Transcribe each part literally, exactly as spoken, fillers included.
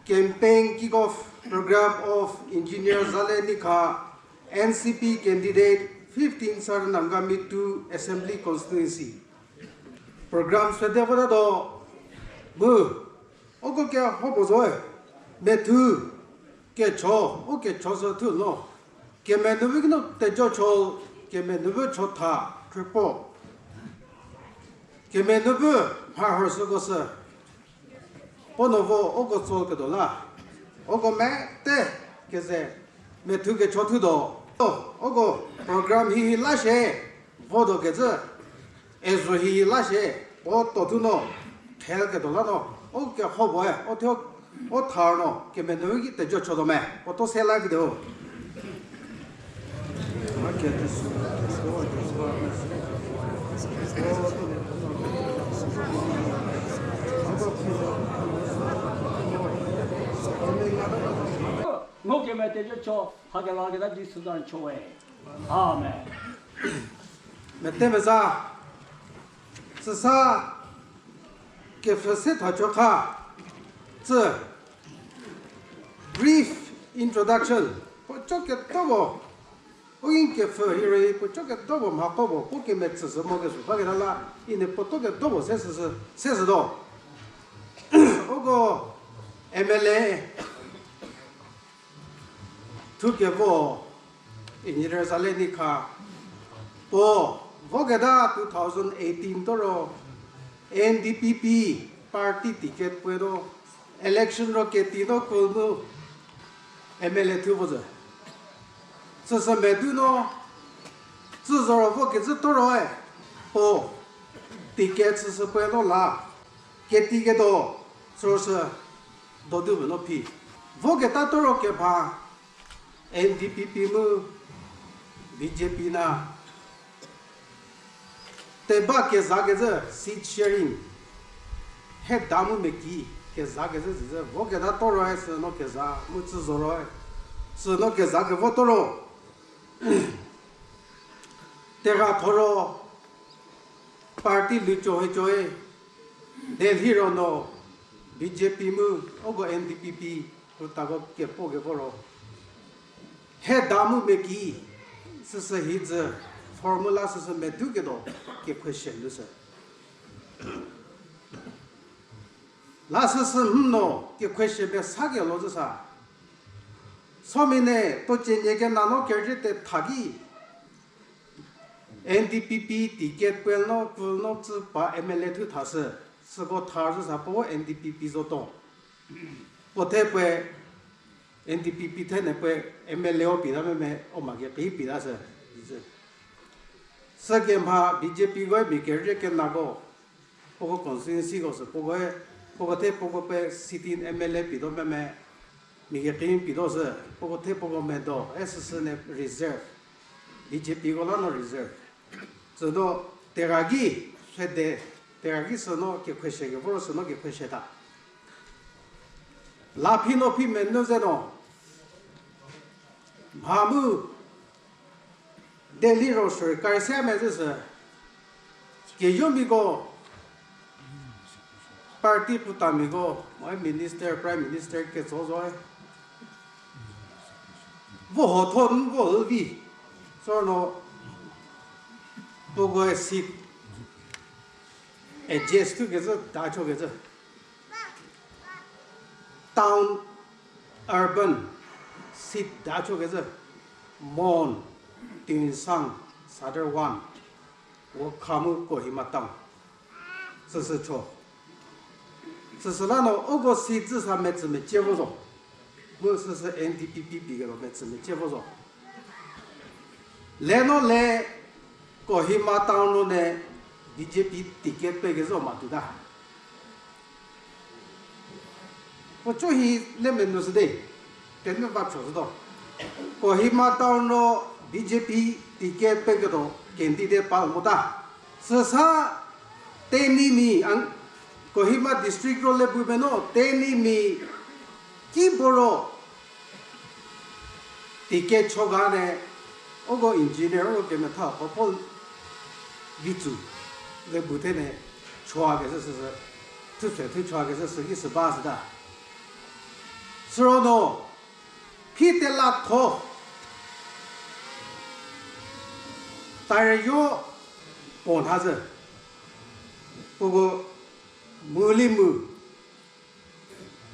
Campaign kick-off program of Engineer Zale Nikha, N C P candidate, fifteen Saranamgami two Assembly Constituency. Program sede votatuo mu, uko keho puo zoe, methu kecho, u kecho sü thu no, kemenupfü kinu tejo cho, kemenupfü chotha, khrüpuo. Kemenupfü mharhü süko sü, puo no vo uko tsoketuo la, uko mete keze, methu kecho thutuo, uko program hihi la shie, votuo kecü, ezo hihi la shie, puo tuo thu no, thel ketuo la no, u keho puoe, u thuo, u thar no, kemenupfü ki tejo chotuo me, puo to se la ketuo. Ngo kemete jo cho, ha kela keta di süda cho we. Amen. Mete meza, süsa kepfhü se tha cho kha, tsü brief introduction, puo cho ketuo puo, u in kepfhü hie rei puo cho ketuo puo mha ko puo, puo kemetsü sü mo kesu ba keta la, ine puo to ketuo puo se sü, se sütuo. Uko M L A thu kevo Engineer Zale Nikha puo voketa two thousand eighteen to ro N D P P party ticket puo no election ro keti no kul nu M L A thu vo zü. Süsü medu no, tsü zoro vo kezü to roe, puo ticket süsü puoe no la, keti ketuo, süsü dodu puo no phi. Voketa to ro keba, N D P P mu B J P na teba keza kezü seat sharing, heda mu meki keza kezü zizü, voketa to roe sü no keza, mu tsü zoroe sü no keza kevo to ro. Tega thoro party lü cho he cho e, Delhi ro no B J P mu uko N D P P krütako kepuo kevo ro, heda mu meki, süsü hi zü formula süsü medu ketuo, kekhruohi lu sü. La süsü mho no kekhruohi mesa kelo zü sa. Somia ne to cenye kena no kerüzhie tetha ki N D P P ticket puo no, puo no tsü pa M L A thu thashü, süko thar zü sa puo N D P P zotuo. Puo the puoe N D P P the ne puoe M L A o pita me me o ma kekei pita sü. Sükemha B J P ko mia kerüzhie kenako, puoko constituency ko sü puokoe, puoko the puoko pe sitting M L A pito me me, mia kekei pito sü, puoko the puoko medo, e süsü ne reserve. B J P ko la no reserve. Süno tega ki, süde, tega ki süno kekhruohi kevo ro süno kekhruohi ta. La phi no phi menu ze no, mha mu Delhi ro sorkari se mezhü sü, keyomiako, party putamiko, moe minister, prime minister ketso zoe, vo hotho n vo vi, sü no puokoe seat adjust thu kecü, da cho kecü. Town, urban, seat da cho kecü. Mon, Tuensang, Sadar One, Wokha mu Kohima Town. Süsü cho. Süsü la no uko seat zü sa metsü mecie vo zo. Mu süsü N D P P pie kero metsü mecie vo zo. Le no le Kohima Town ro ne B J P ticket pe kezü ma tuota. Puo cho hi le menu süde, tenu va cho sütuo. Kohima Town ro B J P ticket pe ketuo candidate pa mota. Süsa Tenyimia, Kohima district ro le bu meno Tenyimia ki puo ro ticket cho ga ne, uko engineer uko kemetha puo puo vi tsu le bu the ne, choa kezü süsü, thutse thu choa kezü sü ki sü ba süta. Siro no, phi tela tho. Taryo puo nha zü. Puoko mu li mu.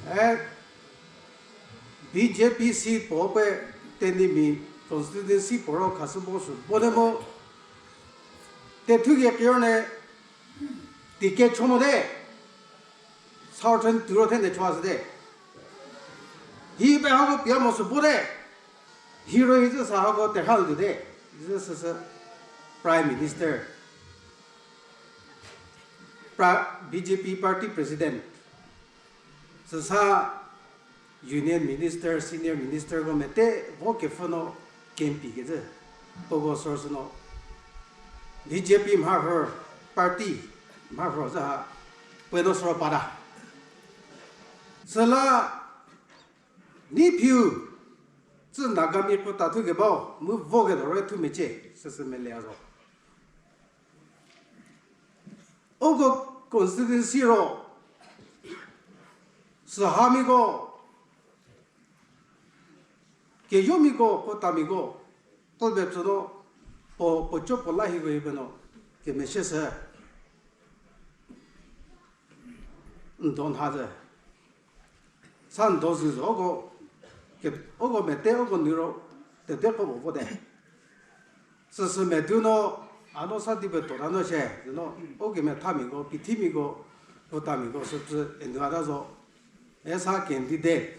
E, B J P si puo pe Tenyimi constituency puo ro khashü bo sü bo ne mo. Tethu ke kior ne, ticket cho mo de. Southern turo the ne chwa sü de. Hi pe hako pia mo sü bo de. Hiro hi zü sa hako terhal du de. Zü süsü Prime Minister, pra-, B J P party president, süsa Union Minister, Senior Minister ko mete vo kepfü no kempi kezhü, puoko sürosü no B J P mharhü, party mharhü zü ha, puo no süro pada. Süla ni phiu, tsü Nagami puo ta thu kebau mu vo ketuo ro thu mecie, süsü mele a zo. Uko constituency ro, sühamiko, keyomiko, kotamiko, tobepfü no, puo, puo co puo la hiko hi pe no, kemeshie sü, n do nha zü. Sa n do zü zo, uko, ke, uko mete, uko niro, tete ko vo vo de. Süsü medu no, a no sa di pe tota no shie, zü no, u kemethamiko, pithimiko, kotamiko sütsü enu a ta zo. E sa candidate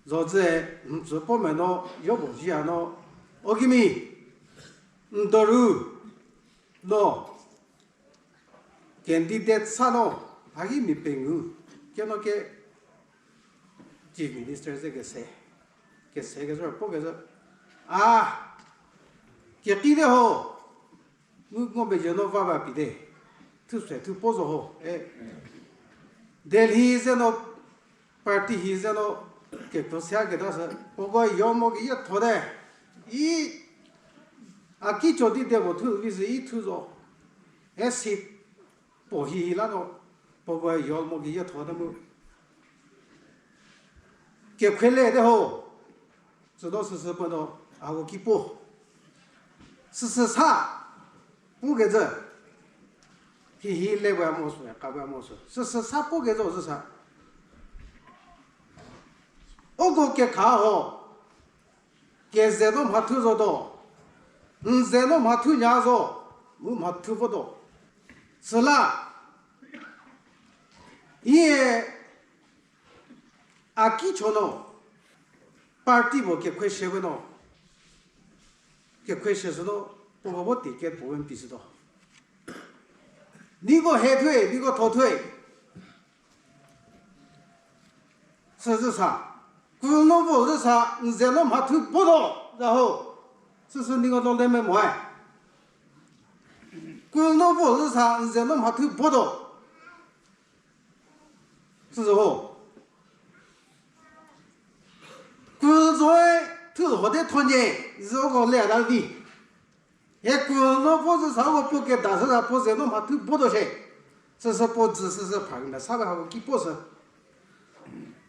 zo zü, n tsü po me no, yo bo zhie a no, o kimi, n do ru, no, candidate sa no, haki mi pengou, keno ke Chief Minister ze kese, kese kezü, puo kezü, a, keki de ho, ngu ngo mezhie no va ba pi de, thu se thu puo zo ho, e. Delhi ze no, party hi ze no, kekro sia keta sü, puoko yo mo keyie tho de, i, a ki cho di de puo thu vi sü i thu zo, e si, puo hi hi la no, puoko yo mo keyie tho de mu. Kekhuele de ho. Süno süsü puo no, a ko ki puo. Süsü sa, pu kezü. Hi hi le ba mo sü, ka ba mo sü. Süsü sa pu kezü zü sa. Uko kekha ho. Keze no mhathu zo do. N ze no mhathu nya zo. Mu mhathu vo do. Süla. Ie, a ki cho no, party puo kekhue shie we no, kekhue shie sü no, puoko vo ticket puo we n pi sü do. Niko he thue, niko tho thue. Sü zü sa, kul no vo zü sa, n ze no mhathu vo do, za ho. Süsü niko lo le me moe. Kul no vo zü sa, n ze no mhathu vo do. Süsü ho. Kul zoe thu ho de thonhie, zü uko le a ta vi. He kul no vo zü sa uko puo keda sü sa puo ze no mhathu vo do shie. Süsü puo zü süsü pha kemesa pe hako ki puo sü.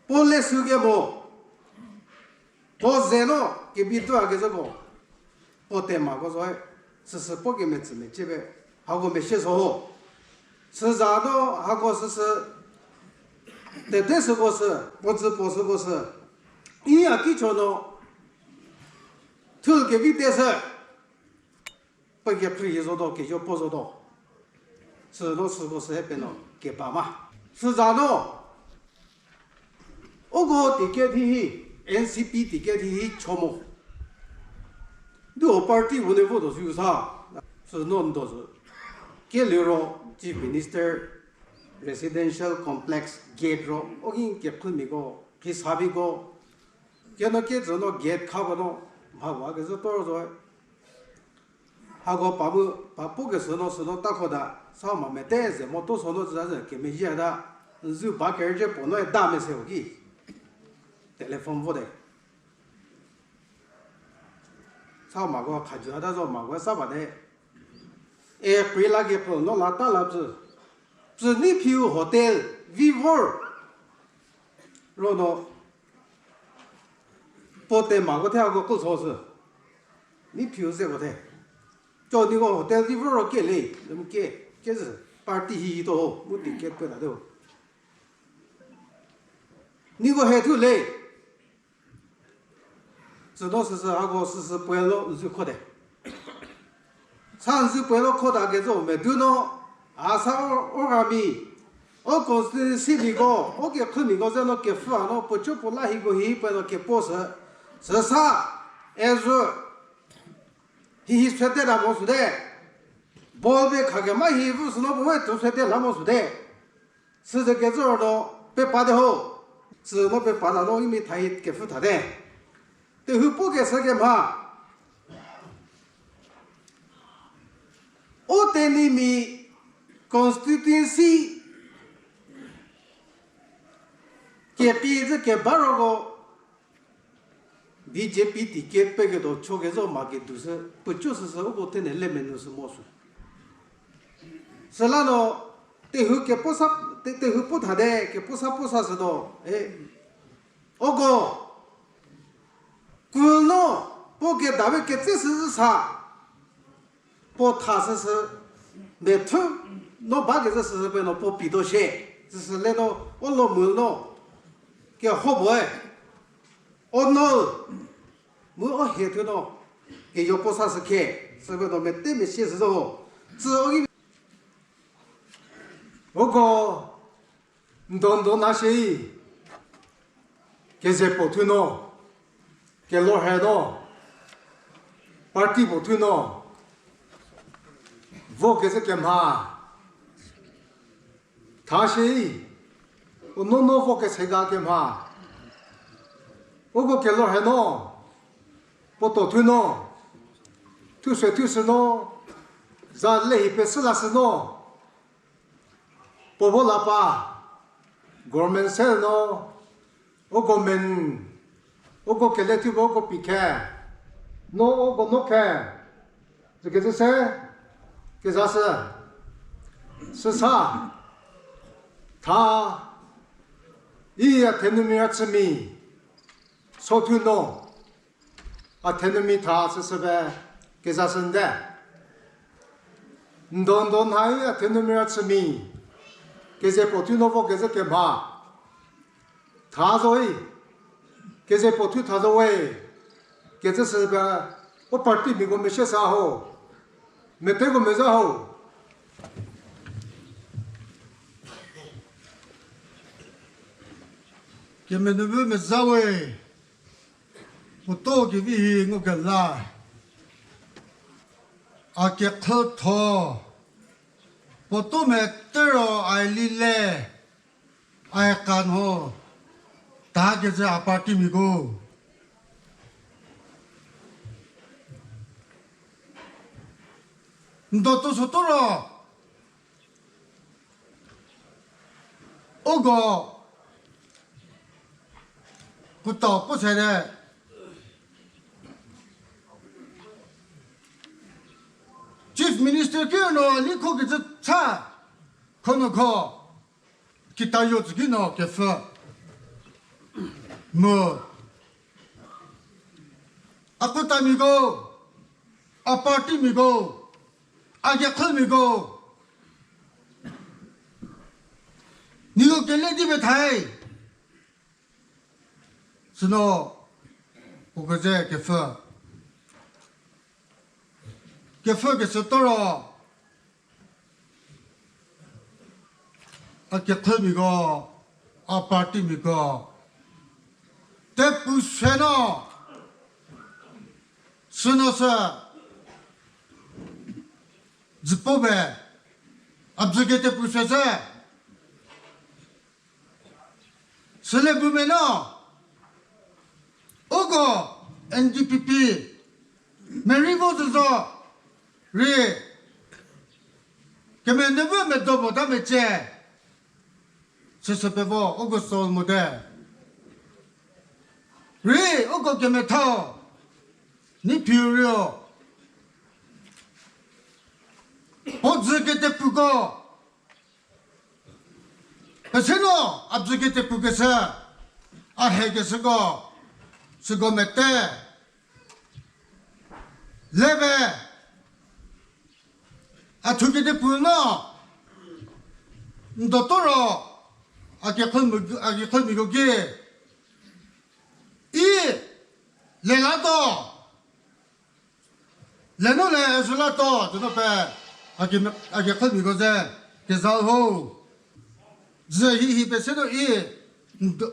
Puo le sü kemo. Puo ze no kebi tuo a kezhüko. Puo temako zoe. Süsü puo kemetsü mecie pe. Hako meshie zo ho. Süza no hako süsü. Tete süko sü. Puo zü puo süko sü. I a ki cho no. Thul kevi te sü. Puo kephrü hi zo do, kejo puo zo do. Sü no süko sü he pe no keba ma. Süza no, uko ticket hi hi, N C P ticket hi hi cho mo. Duo party vo ne vo do sü sa. Sü no n do sü. Keliro Chief Minister Residential Complex gate ro, o ki kephrümiko, phisabiko, keno ketsü no gate kha ba no, mha wa kezü tor zo. Hako pa mu, pa pu kesü no sü no ta kho da, sa ma mete ze mo to so no zü za zü kemezhie ta, n zü ba kerüce puo no e da mese ho ki. Telephone vo de. Sa mako khajü hata zo mako sa ba de. April la kepü no la ta la pü. Pü ni phiu hotel, vi vor. Ro no. Puo te mako the hako kuo so sü. Ni phiu ze ko the. Cho niko hotel di voro ke le, lem ke, ke zü, party hi to ho, mu ticket pe ta do. Niko he thu le. Tsü no süsü hako süsü puo lo nzü kho de. Sa nzü puo lo kho ta ke zo me du no, a sa o, o rami, o constituency miko, o kekhrü miko ze no kepfhü a no, puo cho puo la hiko hi puo no kepuo sü, süsa, ezü, hi hi sete la mo sü de. Ball pe kha kema hi vu sü no puo we tu sete la mo sü de. Süzü kecü ro no pepa te ho. Sü no pepa la no imi tha hi kepfhü tha te. Tehou pu keshü kemha. O Tenyimia constituency kepi zü keba roko B J P ticket peketuo cho kezo ma kedu sü, puoco süsü uko thene le menu sü mo sü. Süla no, tehou kepuo sa, te-, tehou pu thate, kepuo sa puo sa sü no, e, uko, kul no, puo kedawe ketse süsü sa, puo tha süsü, methu, no ba kezü süsü pe no puo pituo shie, süsü le no, o lo mu no, keho puoe, o no, mu o hie thu no, keyo puo sa sü khe, süko no mete mesie sü zo. Tsü o ki, uko, ndo ndo na shie, keze puo thu no, kelorhe no, party puo thu no, vo kezü kemha, tha shie, u no no vo kese ga kemha, uko kelorhe no, puo to thu no, thuse thusü no, za le hi pesü la sü no, puo vo la pa, government se no, uko men, uko kele thu ba uko pi khe, no uko no khe, zü kecü se, kezashü, süsa, tha, i a thenumia chümi, so thu no, a thenumi tha süsü pe kezashü nde. Ndo ndo nhai a thenumia chümi, keze puo thu no vo kezü kemha. Tha zo i, keze puo thu tha zo we, kecü sü pe, o party miko meshie sa ho, meteko meza ho. Kemenupfü meza we, puoto kevi hi ngukela, a kekhrütho, puoto metero a li le, a kanho, ta kecü a party miko. Ndo to so to ro, uko, puotau puo sede, Chief Minister ki no likho kecü cha, khono kho, kitayo tsü ki no kepfhü. Mu, a kuotamiko, a partymiko, a kekhrümiko, niko kele di pethai. Süno, puo keze kepfhü. Kepfhü keshü toro, a kekhrümiko, a partymiko, tepu se no, süno sü, dzüpo be, a bzüke tepu se se, süle bu meno, uko N D P P, meri vo zü zo, rei, kemenupfü medo mota mecie, süsü pevo, uko sol mote. Rei, uko kemethau, ni phiu rio. Puo dzü ketepuko, pesü no, a dzü ketepu keshü, a he keshüko, Süko mete. Leve. A thuo kedipuo no. N do to ro. A kekhomiko ki. I. Lelatuo. Leno le ezhü la to, züno pe, a ke, a kekhomiko ze, kezha ho. Zü hi hi pese no i, n do,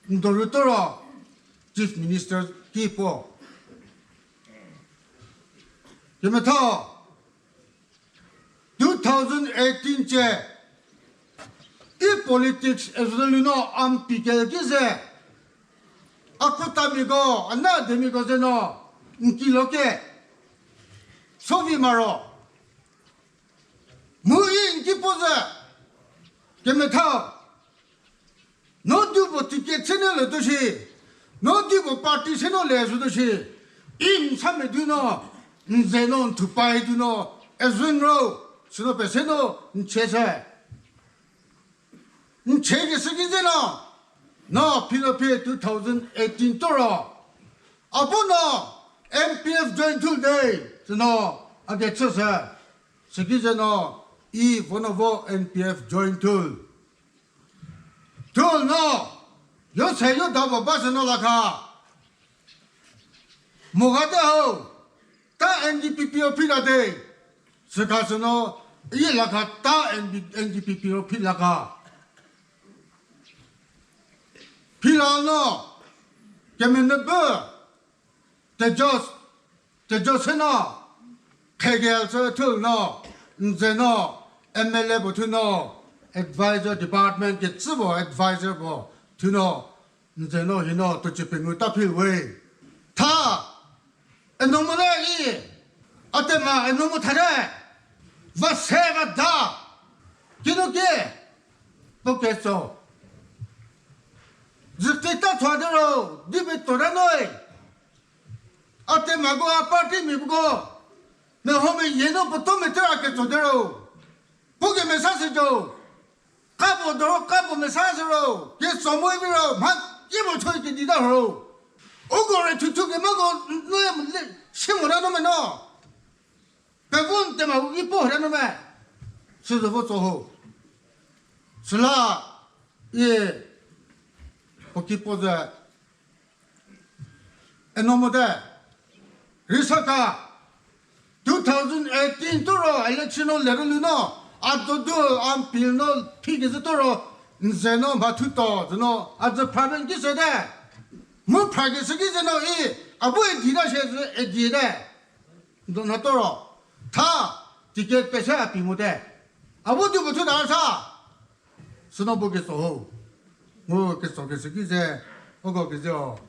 n do ru to ro, Chief Minister ki puo. Kemetha, two thousand eighteen ce, i politics ezhü lu no a mpi ke ki ze, a kuotamiko, a na demiko ze no, n ki lo ke, sovi maro. Mu i n ki puo ze, kemetha, no di puo ticket se no le tuo shi, no di puo party se no le ezhü tuo shi, i n sa me du no, n ze no, n thupai du no, ezhü n ro, süno pese no, n che se. N che keshü ki ze no, no phi no phi two thousand eighteen to ro, a puo no, N P F join thu de, süno, a kechü se, süki ze no, i vo no vo N P F join thu. Thu no, yo se yo da ba ba se no lakha. Mo ga te ho, ta N D P P ro phi la de. Süka sü no, i lakha ta N D P P ro phi lakha. Phi la no, kemenü bu, tejo, tejo se no, khegel sü thu no, n ze no, M L A puo thu no, advisor department kecü puo advisor puo thu no, n ze no hi no tuocie pengou ta phi we. Tha, eno mo le i, a tema eno mo thate, va se va da, kinu ki, puo ketso. Züketa thua de ro, di be to ra noi. A temako a party mia puko, meho meyie no puo to mete ra ketso de ro. Puo kemesa se jo. Ka puo doro ka puo mesa se ro. Ketso mo vi ro, mha ki mo choi kedi ta ro. Uko re thuthu kemako, no ya mo le, si mo ra no me no. Pevo n tema u ki puo ra no me. Süzo vo tso ho. Süla, i, puo ki puo ze, eno mote, rei saka, two thousand eighteen to ro election no le ro lu no, a do do, a mpil no phi kezhü to ro, n ze no mha thuto, zü no, a zü phra ben ki se te. Mu phra keshü ki ze no i, a bu e di ta shie zü e di te. N do no to ro, tha, ticket pese a pi mote. A bu di puo thu ta sa. Süno bu ketso ho. Mu ketso keshü ki ze, uko kezeo,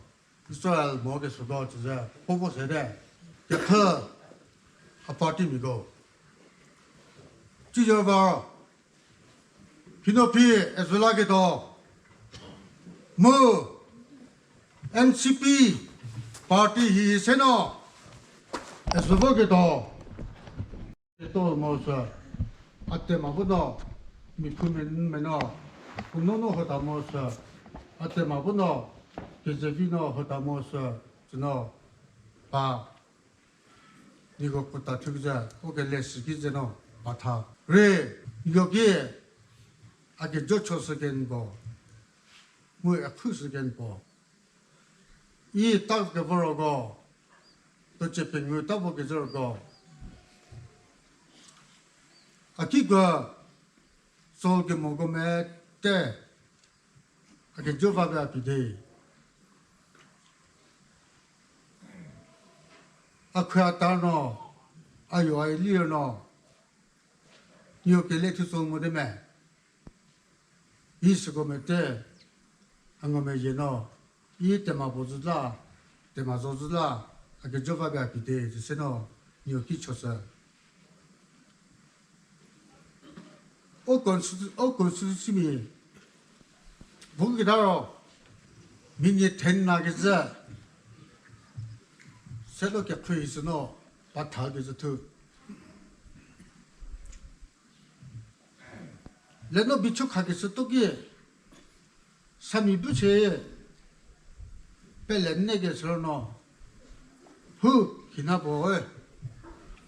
Israel mo kesüko tsü ze, puo puo se te. Kekha, a party miko. Ci zo va, phi no phi, ezhü la ketuo. Mu, N C P, party hi se no, ezhü vo ketuo. Ketuo mo sü, a tema bu no, mi khu me, me no, puo no no hota mo sü, a tema bu no, kezevi no hota mo sü, tsü no, pa, niko puo ta thu ze, uko le sü ki ze no, pa tha. Re, niko ki, a kejo cho sü ken puo, mu a khu sü ken puo. I ta kevoroko, tuocie pengou ta vo kezhüroko. A kiko, Saul kemoko mete, a kejo va pe a pie de. A khue a tar no, a yo a lir no, nio kele thu Saul mote me. I süko mete, a ngumezhie no, i tema puo zü la, tema zo zü la, a kejo va pe a pie de, süse no, nio ki cho sü. O constitu-, o constituency mi, bu keta ro, mi nie then na kezhü, se lo kekhrie sü no, pa tha kezhü thu. Leno bicho khakeshü to ki, sami bu se, pele neke sü no, hu kina puo e,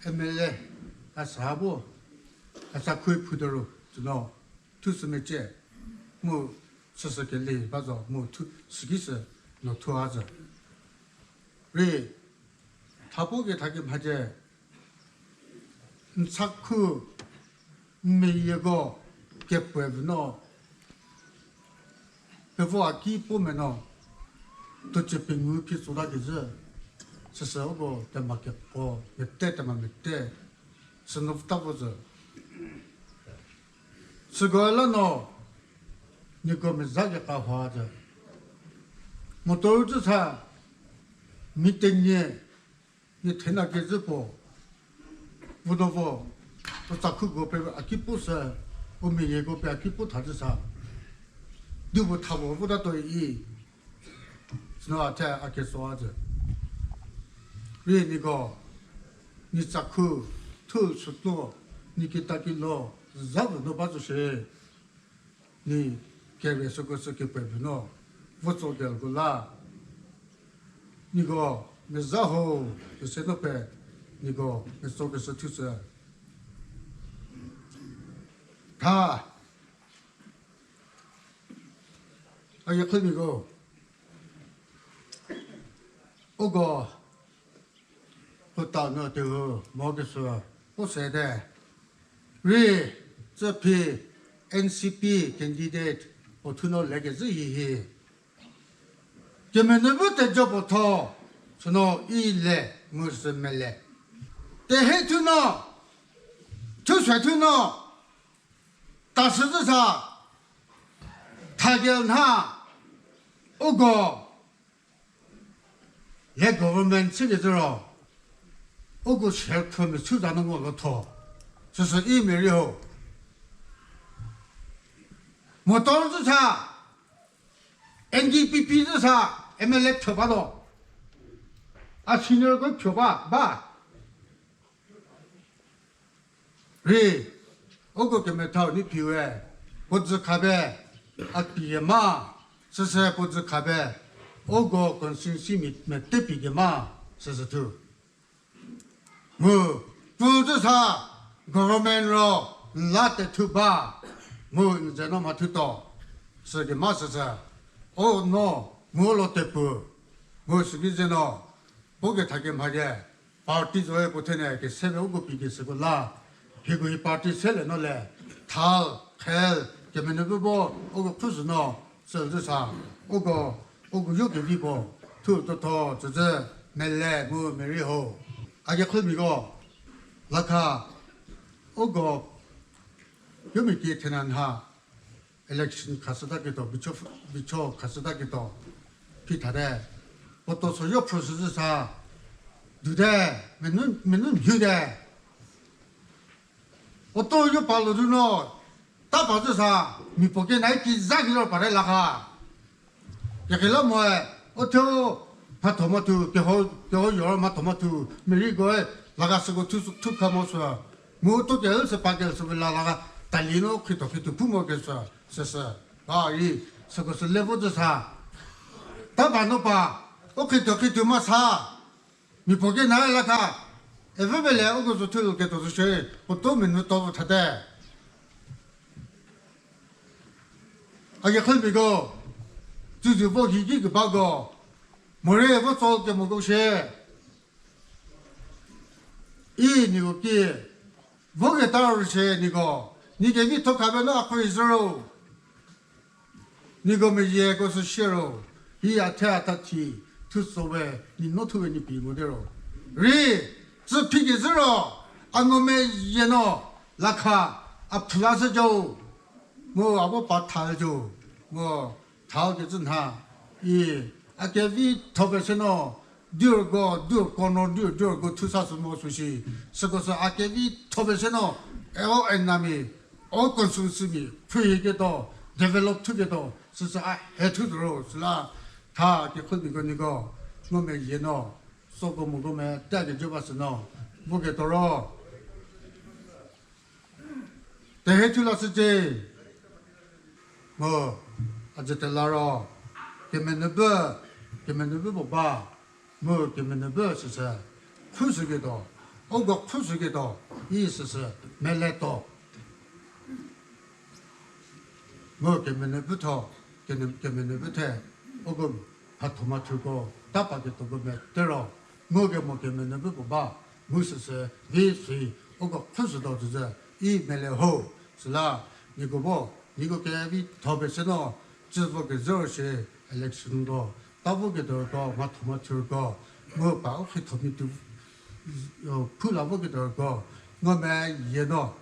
M L A, a sa bu, a sa khui phu de ru, tsü no, thu sü mecie, mu süsü keli ba zo, mu thu süki sü no thu a zü. Rei, thapuo ke thakemhie, n tsakhu, n meyieko, kepuo vü no, pevo a ki puo me no, tuo chü pengou phi tsotakezhü, süsü uko tema kepuo, mete tema mete, sünu ta vo zü. Süko la no, nieko meza kekahua zü. Motor zü sa, mi tenie, nie thena kezhü puo, vo no vo, u tsakhuko pe a ki pu sü, u meyieko pe a ki pu tha zü sa, di bu tha vo vo ta tuoi, sünu a the a keso a zü. Rei nieko, ni tsakhu, thu sütuo, ni kitakilo, za vo no ba zo shie. Ni kere süko sü kepuo vü no, vo tso kelko la. Nieko, meza ho, kese no pe, nieko, metso kesü thu sü. Tha, a yekhu nieko, uko, kota no te hu, mo kesü, u se te. Rei, tsü phi, N C P candidate, puo thu no le kezhü hihi. Kemenuobu tejo puo tho, süno i le mu sü mele. Tehe thu no, thu se thu no, ta sü zü sa, thagel nha, uko, le government chükezhü ro, uko se khümia chü za no mo lo tho, süsü i meri ho. Motor zü sa, N D P P zü sa, M L A thuo ba lo. A senior ko thuo ba, ba. Rei, uko kemethau ni phi we, puo dzü khabe, a pie ma, süsü puo dzü khabe, uko constituency mi mete pie ma, süsü thu. Mu, pu zü sa, government ro, n la tethu ba, mu n ze no mhathuto, sü kema süsü, o no, mu lo tepu, mu süki ze no, puo kethakemhie, party zoe puo thene keseve uko pie kesüko la, hieko hi party se le no le, thal, khel, kemenuobu bo, uko khusü no, sü zü sa, uko, uko yo kevi puo, thu totho, tsüzü, mele, mu meri ho. A kekhümiako, lakha, uko, yomia ki thena nha, election khashütaketuo, bicho, bicho khashütaketuo, phi thate, puoto so yo phrüshü zü sa, dute, menu, menu mhie te. Puoto yo pa lo du no, ta pa zü sa, mia puo kenae ki za ki lo pare lakha. Kekela moe, o thuo, mhatho mhathu, keho, keho yo mhatho mhathu, meri goe, laka süko thu, thu kha mo sü. Mu to ke sü pa ke sü la laka, tali no khito khito pu mo ke sü, sü sü. Ba rei, süko sü level zü sa. Ta ba no pa, o khito khito ma sa. Mia puo kenae lakha, e vü bele uko zo thu ketuo zo shie, puoto menu to vo thate. A kekhümiako, tsüzü vo hi ki kebako, morei vo tso kemoko shie. I nieko ki, vo keta ro shie nieko, nie kevi thokhabe no a khoi zü ro. Nieko meyieko sü shie ro, i a the a tha thi, thu so we, nie no thu we nie pie mo di ro. Rei, tsü phi kezhü ro, a ngumezhie no, lakha, a pfhüla shü jo, mu a vo pa tha jo, mu thau kezhü nha, i, a kevi tho pe se no, durko, durko no, dur, durko thu sa sü mo sü shi, süko sü a kevi tho pe se no, e o enamia, o constituency mia, phrühie ketuo, develop thu ketuo, süsü a he thu tuo ro, süla, tha kekhümiako nieko, ngumezhie no, soko moko me, ta kejo ba sü no, vo ketuo ro. Tehe thu la shücie. Mu, a jüte la ro, kemenuobu, Kemenupfü puo ba, mu kemenupfü süsü, khusüketuo, uko khusüketuo, i süsü, meletuo. Mu kemenupfü thuo, kene-, kemenupfü the, uko mhatho mhathoko, ta pa ketuoko mete ro, mu kemo kemenupfü puo ba, mu süsü, vi sü, uko khusütuo tsüzü, i mele ho, süla, nieko bo, nieko kevi tho pese no, tsü vo kezhü shi, election ko, ta vo ketuoko, mhatho mhathoko, mu pa u khe thomi tu, phu la vo ketuoko, ngo me ye no,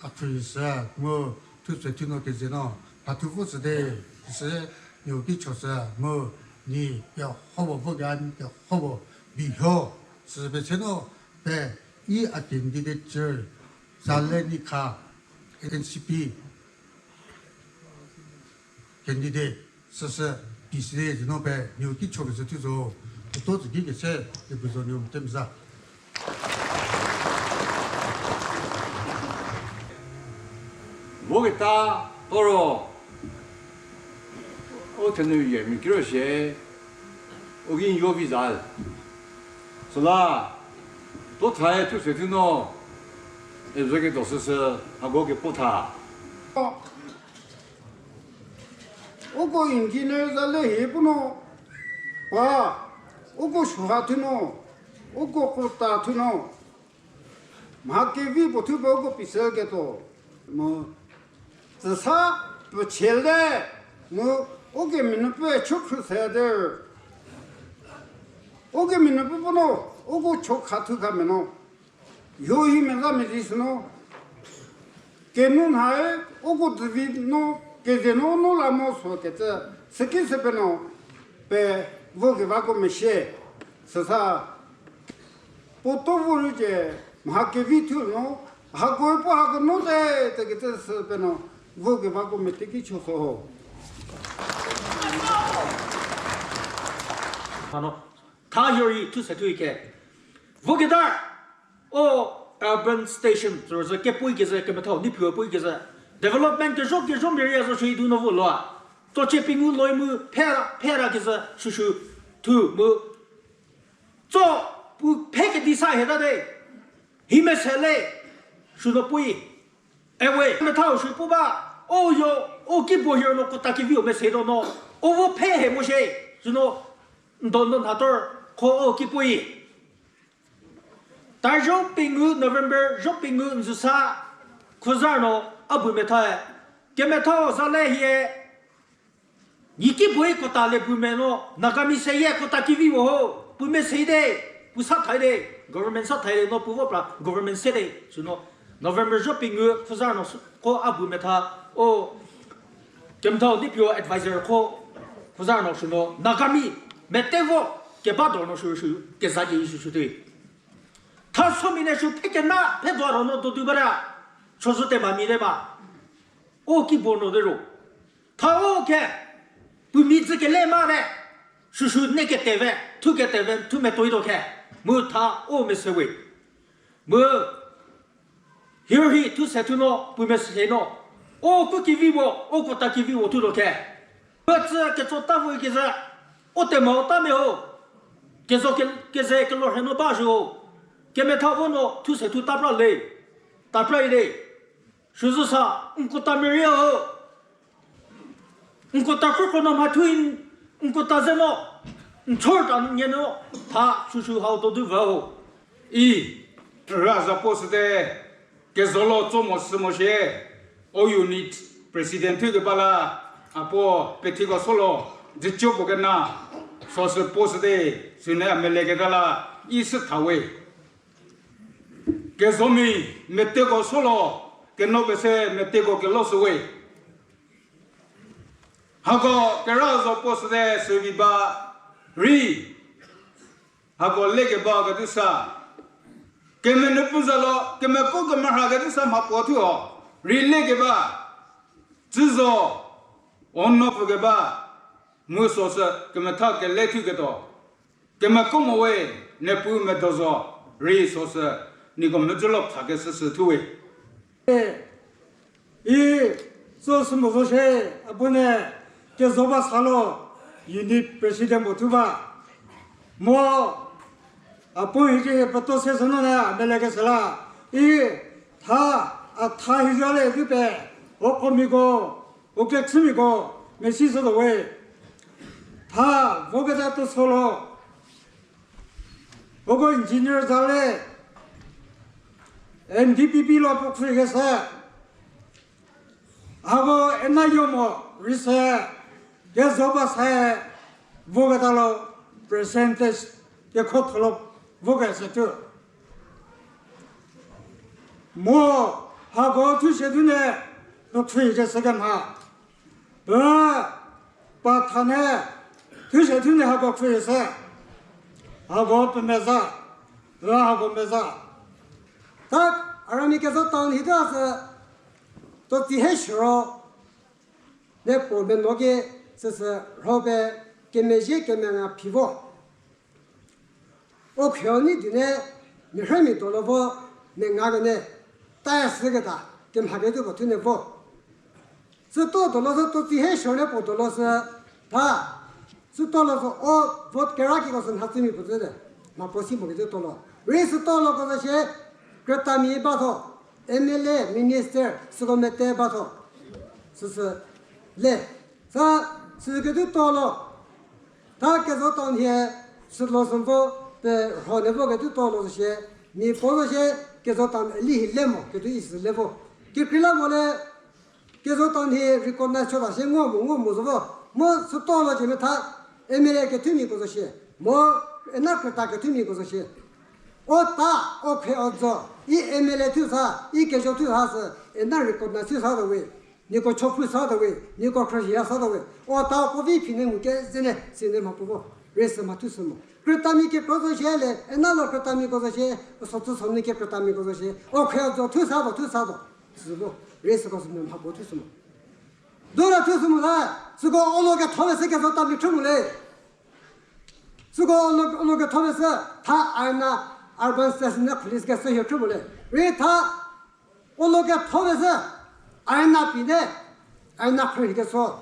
a khri sü, mu thu se thu no keze no, mhatho vo sü de, sü, nieko ki cho sü, mu, ni, ya, hobo vo ga, ya, hobo, bi ho, sü pese no, pe, i a candidate, Zalenikha, N C P candidate, süsü, P C A, zü no pe, nieko ki cho kezü thu zo, puto tsü ki kese, ipu zo nieko mete meza. Voketa, toro, u thenu ye mi kiro shie, u ki nyo vi za. Süla, to thae thu se thu no, e zo ketuo süsü, hako kepu tha. Uko engineer za le hie pu no, pa, uko suha thu no, uko kota thu no, mha kevi puo thu pe uko pise ketuo, mu, tsüsa, puo chele, mu, ukemenupfü chokhrü se der, ukemenupfü pu no, uko chokha thu kha me no. Yo hi meza mezi sü no, kenu nhae, uko dzüvi no, keze no, no la mo so kecü, süki sü pe no, pe vo kevako meshie, süsa, puo to vo rücie, mha kevi thu no, hako puo hako no te, te kecü sü pe no, vo kevako mete ki cho so ho. Hano, tha yori thu se thu ike. Voketa, o urban station, zürüzü kepuoi kezü, kemethau, niphuo puoi kezü. Development kezho, kezho mia ri ya zo shi du no vo loa. Tsocie pengou loi mu, phera, phera kezü, shushu, thu mu. Tso, pu phe kedi sa heta de. Hi mese le, shu no puoi. Ewe, methau shu pu ba, o yo, o kipuo hiro no kota kevi o mese do no, o vo phe he mo shie, shu no, ndo ndo nha tor, kho o kipuoi. Ta zho pengou November, zho pengou nzüsa, khuzar no, a bu methae. Kemethau za le hie, nyi kipuoi kota le bu me no, Nagami se ye kota kevi wo ho, pu mese de, pu sa thai de, government sa thai de no pu vo pra, government se de, sü no, November zho pengou khuzar no ko a bu metha, o, kemethau nipio advisor ko khuzar no sü no, Nagami, mete vo, keba do no sü sü, keza ke sü sü tei. Tha somi ne sü phe kena, phe do ro no do du ba ra, chozü te ma mi le ma. O kipuo no de ro. Tha o khe, pu mi dzü kele ma re, sü sü ne keteve, thu keteve, thu metoi do khe, mu tha o mese we. Mu, hiro hi thu se thu no, pu mese no, o ku kevi wo, o kota kevi wo thu do khe. Petsü ketsota vo kezü, o tema o ta me ho, kezo ke-, keze kelor he no ba zhü ho, kemetha vo no thu se thu ta pra le, ta pra le, sü zü sa, n kota merie ho, n kota kroko no mha thu, n kota ze no, n chor ta nie no, tha sü sü hau do du va ho, i, ra za po süte, kezolo tso mo sü mo shie, o unit president thu keba la, a puo pethiko solo, dzücho puo kena, so sü po süte, süne a mele keta la, i sü tha we. Kezomi meteko solo, keno pese meteko kelo sü we. Hako kera zo po süte süvi ba rei. Hako lekeba kedi sa. Kemenupfü za lo, kemeko kemerha kedi sa mha puo thuo. Rei lekeba. Tsü zo. Ono pfü keba. Mu so sü kemetha kele thuketuo. Kemeko mo we, Niepuu medo zo, rei so sü, niko medzülo pfhakeshü sü thu we. I, so sü mo zo shie, a puo ne, kezo ba sa lo, unit president puo thu ba. Mo, a puo hicie hie peto se sü none a melekeshü la. I, tha, a tha hi za le zu pe, uko miko, u kechümiko, mesi sü do we. Tha, voketa to solo. Uko engineer za le, N D P P lo puo khrie kese. Hako ena yo mo, ri se, kezo ba se, voketa lo, percentage, kekho tholo, vokese tu. Mo, hako thu se tu ne, puo khrie kese kemha. Pü, pa thane, thu se thu ne hako khrie se. Hako pemeza, pü hako meza. Ta, arami kezo town hi ta sü, to ti he shiro, ne puo meno ki, süsü rhobe, kemezhie kemenga phi vo. O khuo ni di ne, mia rhümi tolo vo, menga kene, ta sü keta, kemha ketuo puo thu ne vo. Süto tolo sü to ti he shiro ne puo tolo sü, ta, süto lo sü o vote kera kiko sü nha tsümi puo tsüte, mha puo si mo kecü tolo. Rei süto loko zo shie, krütami ba tho, M L A, minister, süko mete ba tho. Süsü le. Sa, süketuo tolo. Tha kezo town hie, sülo sü vo, pe rho ne vo ketuo tolo zo shie, mi puo zo shie, kezo town eli hi le mo, ketuo isü le vo. Kekreilamonyü le, kezo town hie recognize chüta shie ngo mo, ngo mo zo vo. Mu süto lo cemia tha, M L A kethumiko zo shie. Mu ena krüta kethumiko zo shie. O ta, o khe o zo, i M L A thu sa, i kezo thu sa sü, ena recognize thu sa to we. Nieko chophu sa to we, nieko khrühia sa to we. O ta ko vi phi ne ngu keze ne, si ne mha puo vo. Rei sü mha thu sü mo. Krütami kekro zo shie le, ena lo krütamiko zo shie, so tsü so nu ke krütamiko zo shie. O khe o zo thu sa to, thu sa to. Sü vo, rei süko sü mha puo thu sü mo. Dora thu sü mo la, süko o lo ketho le sü kezo tami thu mo le. Süko o lo, o lo ketho le sü, tha aina urban station na police kesü hie thu mo le. Rei tha, o lo ketho le sü, aina pi ne, aina khrühi keso.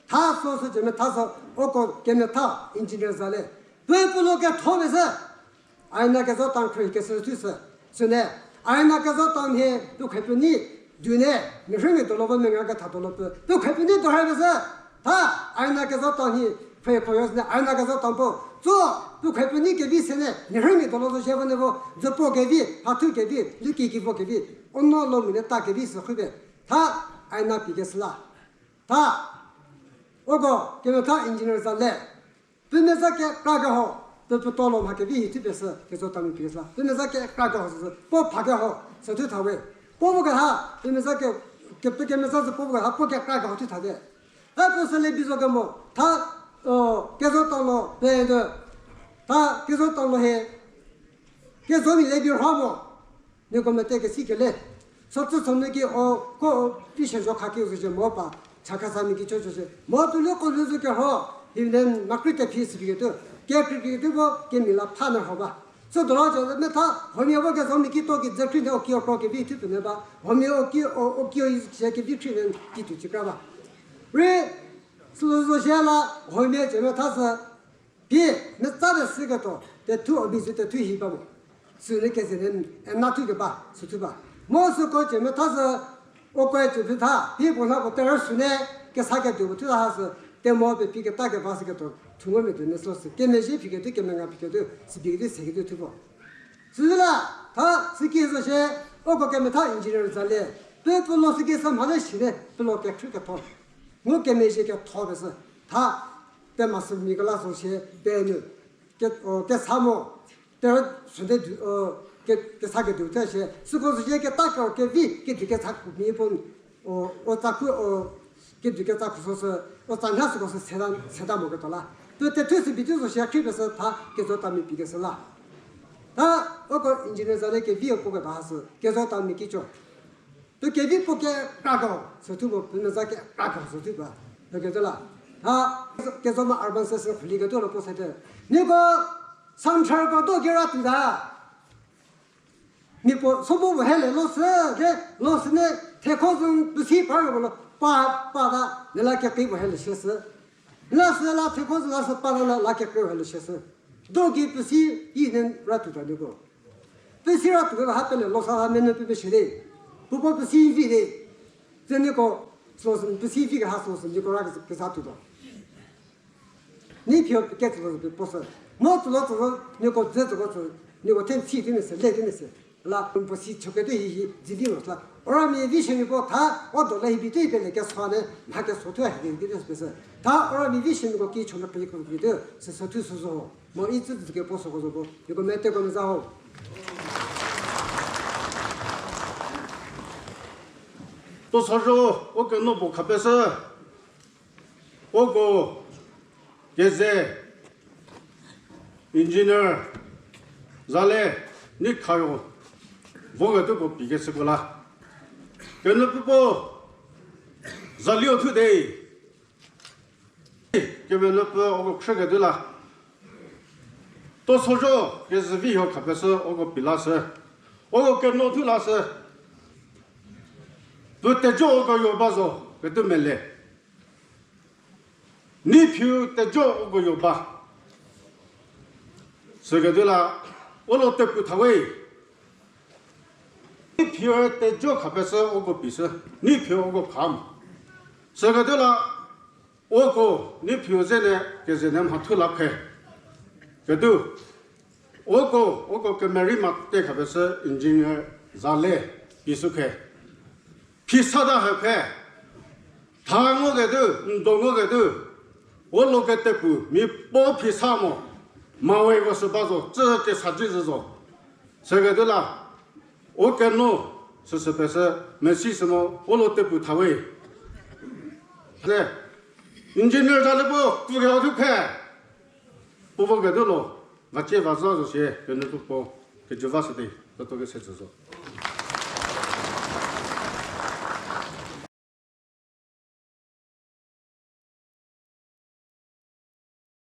Tha so sü cemia tha so, uko kemia tha engineer za le. Pü puo lo ketho le sü, aina kezo town khrühi kesü thu sü. Süne, aina kezo town hie, puo khe puo ni, du ne, mia rhümi tolo vo menga ketha tolo pü. Puo khe puo ni do rhe le sü, tha, aina kezo town hie, phe ko yo süne, aina kezo town puo. Tso, puo khe puo ni kevi se ne, mia rhümi tolo zo shie vo ne vo, zo puo kevi, ha thu kevi, liki ki vo kevi, o no lo mu ne ta kevi sü khube. Tha, aina pi kesü la. Tha, uko, kemia tha engineer za le. Pemeza kekra keho, pe puo tolo mha kevi hi thu pesü, kezo tami pesü la. Pemeza kekra keho sü, puo pha keho, sü thu tha we. Puo bu keha, pemeza ke, ke, pe kemeza sü puo bu keha, puo kekra keho thu tha de. E puo sü le bi zo kemo, tha, o, kezo tolo, pe de, tha, kezo tolo hie, kezo mi le bi rha mo. Nieko mete kesi kele. So tsü so nu ki o ko o pi shie zho kha ki zo shie mo pa. Chakasami ki cho cho shie. Mo tu lü ko lü zo kerho. Hi ne makri te phi sü phi ketuo. Kekri phi ketuo vo kemi la pha na rho ba. So dora zo metha, huomia vo kezo mi ki to ki ze kri ne o ki o kro kevi thu pene ba. Huomia o ki o, o ki o shie kevi kri ne ki tu chi kra ba. Rei, sü zo shie la, huomia cemia tha sü, pie, metsa de sü ketuo, tethu o bi sü tethu hi ba mo. Sü ne keze ne, e na thu keba, sü thu ba. Mo süko cemia tha sü, uko e cü phi tha, pie puo na ko terhü sü ne, kesa ketuo puo thu tha ha sü, te mo pe pie keta keba sü ketuo, thu mo me tuo ne so sü, kemezhie phi ketuo, kemenga phi ketuo, sü bi ketuo, se ketuo thu bo. Süla, tha, sü ki zo shie, uko kemia tha engineer za le, pe puo lo sü ki sa mha le shi ne, pe lo kekhrü ketho. Mu kemezhie ketho pe sü, tha, te ma sü mi kela zo shie, pe nu, ke, o, kesa mo, te sü de du, o, ke, kesa kedu te shie, süko zo shie keta ke, kevi, kedi kesa ku mi puo, o, o tsa khu, o, kedi kesa khu so sü, o tsa nha süko sü seda, seda mo ketuo la. Pe tethu sü bi thu zo shie khri pe sü tha kezo tami pi kesü la. Tha, uko engineer za le kevi o puo keba ha sü, kezo tami ki cho. Pe kevi puo kekra ko, sü thu mo, pemeza kekra ko sü thu ba. Pe kezo la. Tha, kezo ma urban session khuli ketuo lo puo sete. Nieko, Sangthar ko do kera tuota. Mia puo, so puo bu hele lo sü, ke, lo sü ne, thekho zü puo si par ko lo, pa, pa ta, ne la kekei bu hele shie sü. La sü la thekho sü la sü pa la la la kekre hale shie sü. Do ki pesi yi ne ra tuta nieko. Pesi ra tuta ha pele lo sa ha mene pe pe shie de. Puo puo pesi vi de. Ze nieko, sü sü pesi vi ke ha sü sü nieko ra ke, ke sa tuta. Ni phio ke tsülo zü puo sü. Mo tsülo tsülo, nieko dze tsülo tsü, nieko the si ti ne se, le ti ne se. La puo si chokete hi hi, zi di lo sla. Ora mi vi shie nieko tha, o do le hi bi te pe le ke sa ne, mha ke so thu hi ke de pe sü. Tha ora mi vi shie nieko ki chona pe ko ki de, se so thu so zo. Mo i tsü tsü ke puo so ko zo ko, nieko mete ko me za ho. To so zo, o ke no bo kha pe sü. Uko keze engineer za le ni khayo voketuoko pie keshüko la. Kenuopfü puo zalio thu de. Kemenuopfü uko khrüketuo la. To so zo kezü vi ho kha pe sü uko pie la sü. Uko keno thu la sü. Puo tejo uko yo ba zo, ketuo mele. Ni phiu tejo uko yo ba. Süketuo la, u lo tepu tha we. Ni phiu tejo kha pe sü uko pie sü, ni phiu uko kha mo. Süketuo la, uko ni phiu ze ne keze ne mha thu la khe. Ketuo, uko, uko kemerei mate kha pe sü engineer za le pie sü khe. Phi sa ta ha khe. Tha ngoketuo, n do ngoketuo. U lo ketepu, mi puo phi sa mo. Maweko sü ba zo, tsü kesa di zü zo. Süketuo la, u keno, süsü pe sü, mesi sü mo, u lo tepu tha we. Le, engineer za le puo, pu ke u thu khe. Puo voketuo lo, va cie va za zo sie, kenuopfü puo, keju va sü di, ketuo kese tsü zo.